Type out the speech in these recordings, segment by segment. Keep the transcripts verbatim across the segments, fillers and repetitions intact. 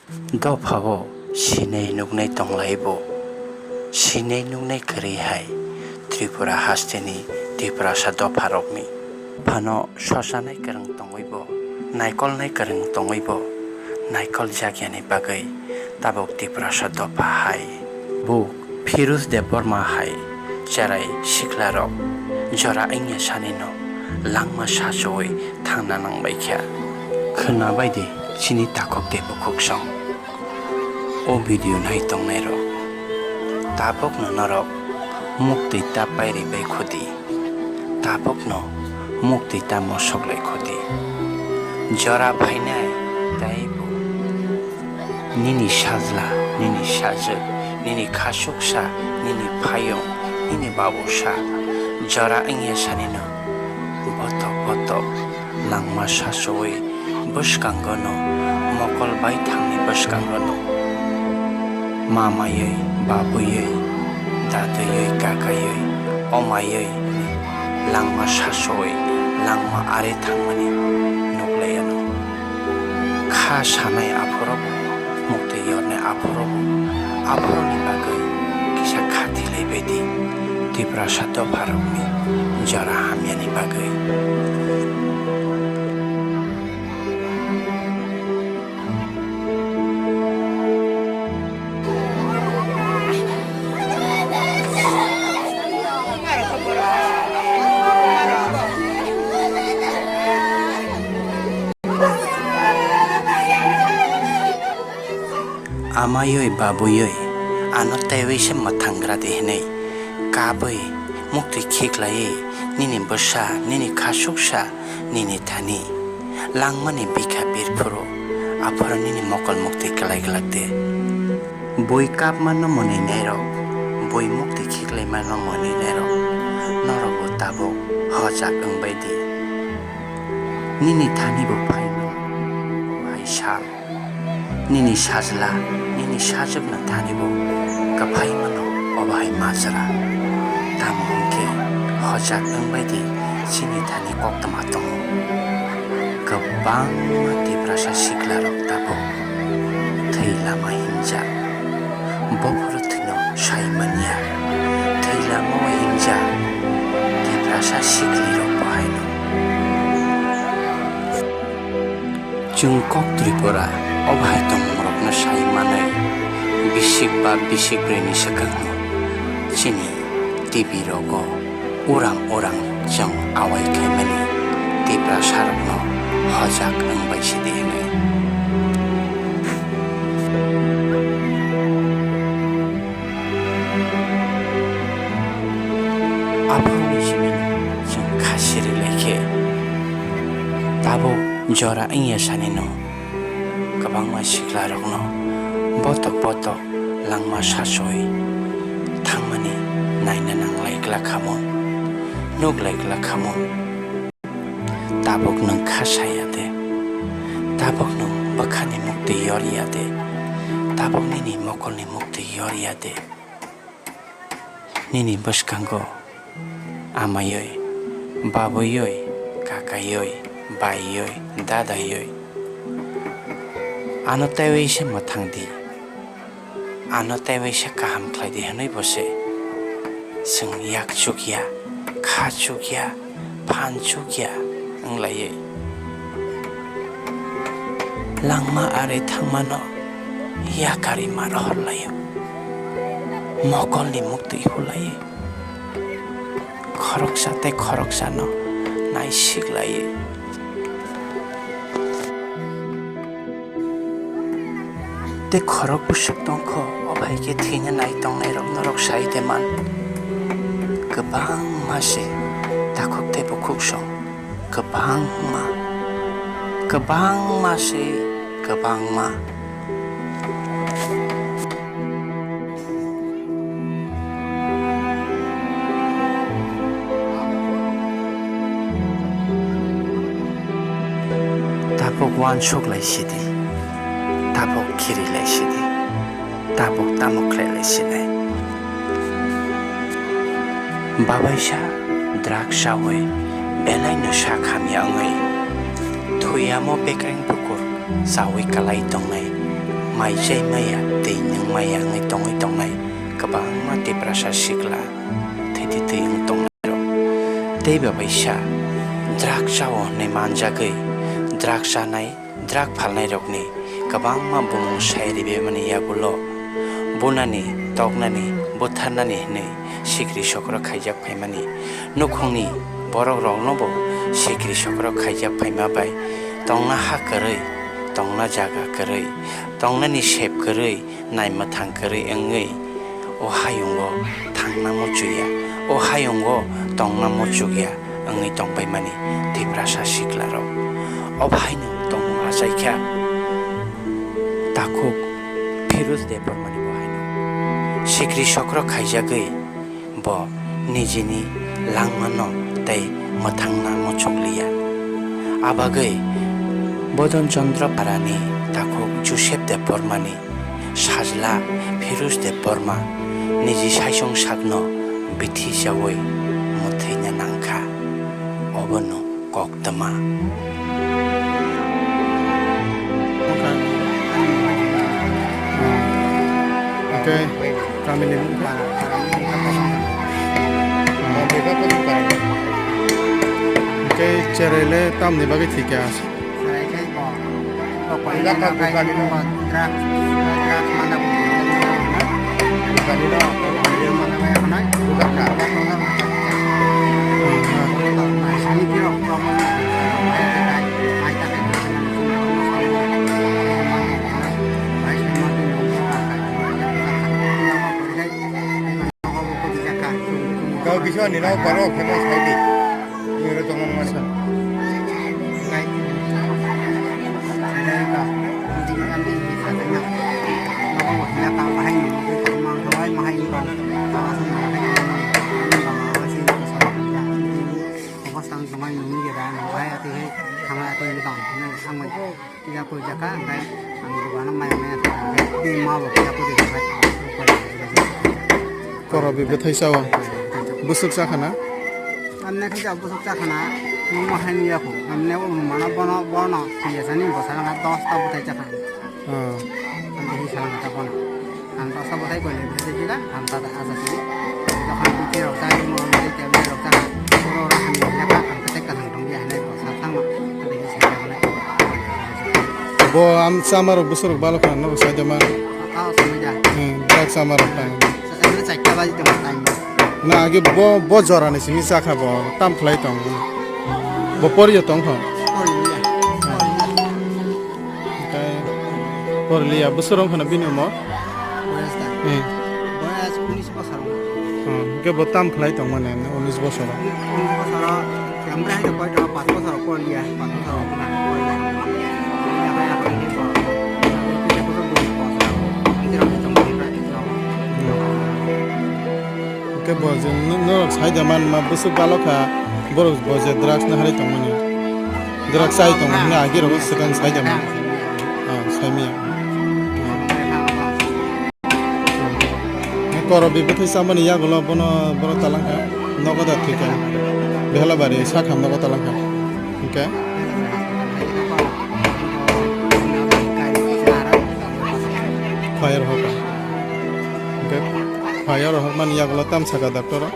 Dophao sinai nuknai tonglaibo. Sinai nuknai kwrwi hai Tripura hasteni Tiprasa dopharokni. Phano sosanai kwrwng tongwibo, naikolnai kwrwng tongwibo, naikol jakyani bagwi tabuk Tiprasa dopha hai. Buk Firuz Debbarma hai cherai siklarok jora wngya sanino langma sachuwi thangna nangbaikha. Khwnabaidi chini takhuk tei bukhuksong. O video nai tongnairok, tabukno norok muktwi ta pairibai khudi, tabukno muktwi ta mosoklai khudi. Jora phainai taibo nini sajla, nini sajwk, nini khasuksa, nini phayung, nini babusa jora wngya sanino bothok bothok langma sachuwi bwskango no, mokol bai thangni bwskango no, mamaywi, babuywi, daduywi, kakaywi, omaywi langma sachuwi, langma ari thangmani nuklaiano. Kha sanai aphuru bo, muktwi yornai aphuru bo, aphuruni bagwi kisa kha thilaibaidi Tiprasa dopharokni jora hamyani bagwi. Amayoi babuyoi ano teiwi se mwthang gra di hinwi kabwi muktwi khiklaiwi nini bwsa, nini khasuksa, nini thani langmani bikha birphuru aphuru nini mokol muktwi kwlai glak de. Bui kapmano mwnwi nairok, bui muktwi khiklaimano mwnwi nairok, norokbo tabuk hojak wngbai di. Nini thani bo phaimano hai sal. Nini sajla, nini sajwkno thani bo kwphaimano obo hai majra. Tamo hwnkhe hojak wngbai di chini thani koktwma tongo. Kwbangma Tiprasa siklarok tabuk thwi lama himjak. Bophuru thwino sai manya. Thwi lama o himjak Tiprasa siklirok bo haino. Chwng kok Tripura o bahai tongmungrokno sai manwi, bisik ba bisik brwini swkangno chini T V rogo urang urang chwng awai khaimani Tiprasarokno hojak wngbai sidi hwnwi. Aphuruni simi chwng kha siri lai khe, tabuk jora wngya sanino kwbangma siklarokno bothok bothok langma sachoi thangmani naina nanglai glak khamung, nuk lai glak khamung. Tabuk nwng kha saya de, tabuk nwng bwkhani muktwi yor ya de, tabuk nini mokolni muktwi yor ya de. Nini bwskango amaioi, babaioi, kakaioi, baioi, dadaioi, ano teiwi se mwthang di, ano teiwi se kaham khlai di hwnwi bo se chwng yak chukya, kha chukya, phan chukya wng laiwi. Langma ari thangmano yakarwi ma rohor laio. Mokolni muktwi hulaiwi. Khoroksa tei khoroksano naisik laiwi. Tei khorok bwswk tongkho, o hai khe thwina nai tongnairok norok sai de man. Kwbangma se takhuk tei bukhuk song, kwbangma, kwbangma se kwbangma. Tabuk uansuk lai sidi, tabuk khiri lai sidi, tabuk tamo khlai lai sinai. Babaisa drugs chawi belai no sak hamya wngwi thwiyamo bekreng bukur chawi kalai tongnai. mai chai maya tei nwng maya wngwi tongwi tongnai kwbangma Tiprasa sikla thwitwi twi wng tongnai rok. Tei ba bai sa drugs chao hwnwi manjagwi drugs chanai, drug phalnairokni kwbangma bumung sai ribimani yagulo bunani, toknani, butharnani hwnwi sikri sokro khaijak phaimani. Nukhungni borokroknobo sikri sokro khaijak phaima bai tongna ha kwrwi, tongna jaga kwrwi, tongnani sep kwrwi, naimwthang kwrwi wngwi o hayungo thangna muchukya, o hayungo tongna muchukya wngwi tongbaimani Tiprasa siklarok. Obo haino tongmung achaikha takhuk Firuz Debbarmani bo haino sikri sokro khaijagwi bo nijini langmano tei mwthangna muchukliya. Abagwi Bodon Chandra Parani takhuk Joseph Debbarmani sajla Firuz Debbarma niji saichung sakno bithi chaui mwthwina nangkha. Obono koktwma. Okay. Kamini. Okay, cherele tamni bagwi thika. Kau bisa ni nau paro kena sai di. Ni ro tong mani. Korobi bwthai sao. Bwswk chakhana? Amne khe ja bwswk chakhana. Nungma hai nung yaku. Amne o mano bono, bono. Piyasani bwsana dos ta bwthai chakhana. Ah. Ang khe hi salanga ta bono. Ang ta sabo tai koi le bisi jila, ang ta da aja si. Jokhon bisi rok ta, mo ang tai tablet rok ta. Oro oro hamya ya ka, ang ta tek ka thang tong ya, hanai ko sa thang ma. Ang ta hi sa ya ko na. Bo am sama rok bwswk rok balo kha, no sa jama. Ah, samai da. Hmm, dak sama rok ta. Sa, sa, sa, sa, sa, sa. Na age bo, bo jora ni simi sa kha bo, tam khlai tong. Bo poriyo tong kho. Poriyo. Tei porliya bwswk wng khwna bini umor? Boyas da? Hmm. Boyas unis bosor wng. Hmm, hwnkhe bo tam khlai tongmani unis bosoro? Unis bosoro, khe omo hai khe koi tongo, panch bosor porliya, panch bosor wng khwna porliya. Porliya hai hai khe bo, kisa bosor bwswk bosor, kisa rok tongmani, kisa rok. Hwnkhe bo je no-, norok sai da man ma bwswk balo kha, borok bo je drugs no harwi tongmani. Drugs chai tongo hwnwi agi rok swkang sai da man. Ah, saimaya. Korobi bwthai chamani yagulo bono, bono talangkha. Nogo da thwikha. Behelabari sakham nogo talangkha. Hwnkhe? Khwlai rohorkha. Hwnkhe khwlai rohormani yagulo tam sakha doctor o?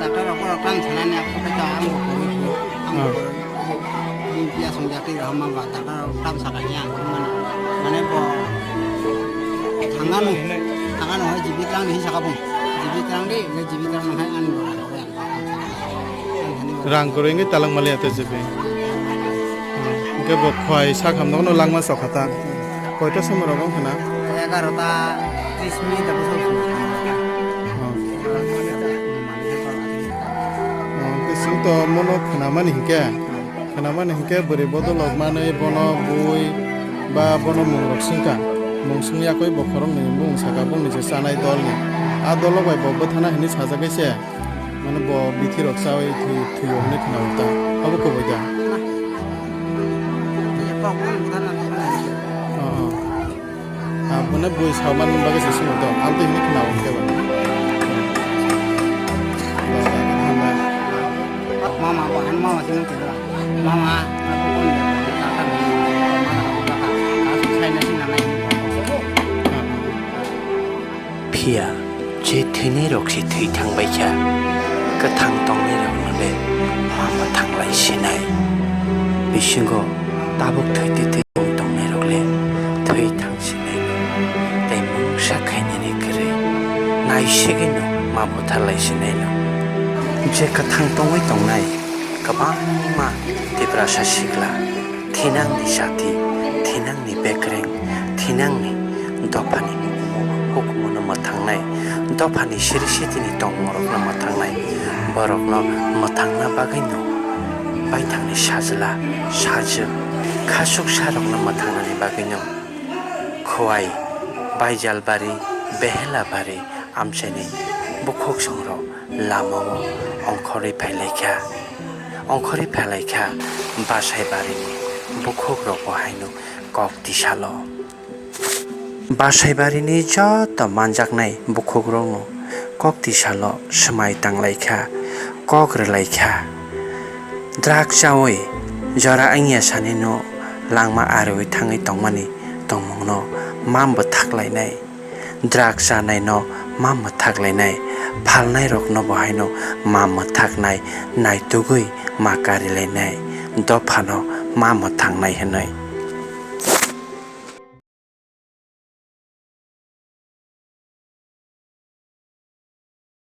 Doctor rok borok tam sanani, ang khe ta ang bo kwrwi khe, ang bo kwrwi. Ang piya song jatwi rohorma ba doctor rok tam sakha khe ang kwrwi mano. Mane bo thangano, thangano hai jibi twlang di hinwi sakha bung. Jibi twlang di, hwnkhe jibi twlang hai ani bo. Rang kwrwi wngwi talang maliya tei jibi. Hwnkhe bo khwlai sakham nokno langma sokha ta. Koita somoi rok wng khwna? Egarota tris minute abo song. Oh. Oh, hwnkhe chwng to mono khwnamani hinkhe, khwnamani hinkhe bwrwi bodolok manwi bono bui ba bono mung rok swngkha. Mung swngya khe bo khoroknwi bumung sakha, bongni je chanai dolni. A dolok bai bo bwthana hinwi sajagwi se. Mane bo bithi rok chawi thwi, thwiyo hinwi khwna ta. Abo kubui da? Oh, oh. Ah, mane bui saman bagwi se swngo to. Amtwi hinwi khwna hwnkhe ba. Mama, bo, mama sini. Mama, aku pun dia, kakak ni, mama, kakak, kakak, Phiya je thwinairok se thwi thang bai kha, kwthang tongnairokno le ma mwthang lai sinai. Bisingo tabuk thwi twi thwi tongnairok le thwi thang sinai, tei mungsa khainani kwrwi naisigwino ma buthar lai sinai no. Je kwthang tongwi tongnai kwbangma Tiprasa sikla, thinangni jati, thinangni bekreng, thinangni dophani hukumu, hukumuno mwthangnai, dophani siri sitini tongmungrokno mwthangnai, borokno mwthangna bagwino baithangni sajla, sajwk, khasuksarokno mwthangnani bagwino Khowai, Baijalbari, Behelabari amchaini bukhuksongrok lamao ongkhorwi phailaikha. Ongkhorwi phailaikha Bwsaibarini bukhukrokbo haino kok tisalo. Bwsaibarini joto manjaknai bukhukrokno kok tisalo swmai tanglaikha, kok rwlaikha. Drugs chawi jora wngya sanino langma ariwi thangwi tongmani tongmungno ma mwthak lainai. Drugs chanaino ma mwthak lainai, phalnairokno bo haino ma mwthaknai, naitugwi ma kari lainai, dophano ma mwthangnai hwnwi.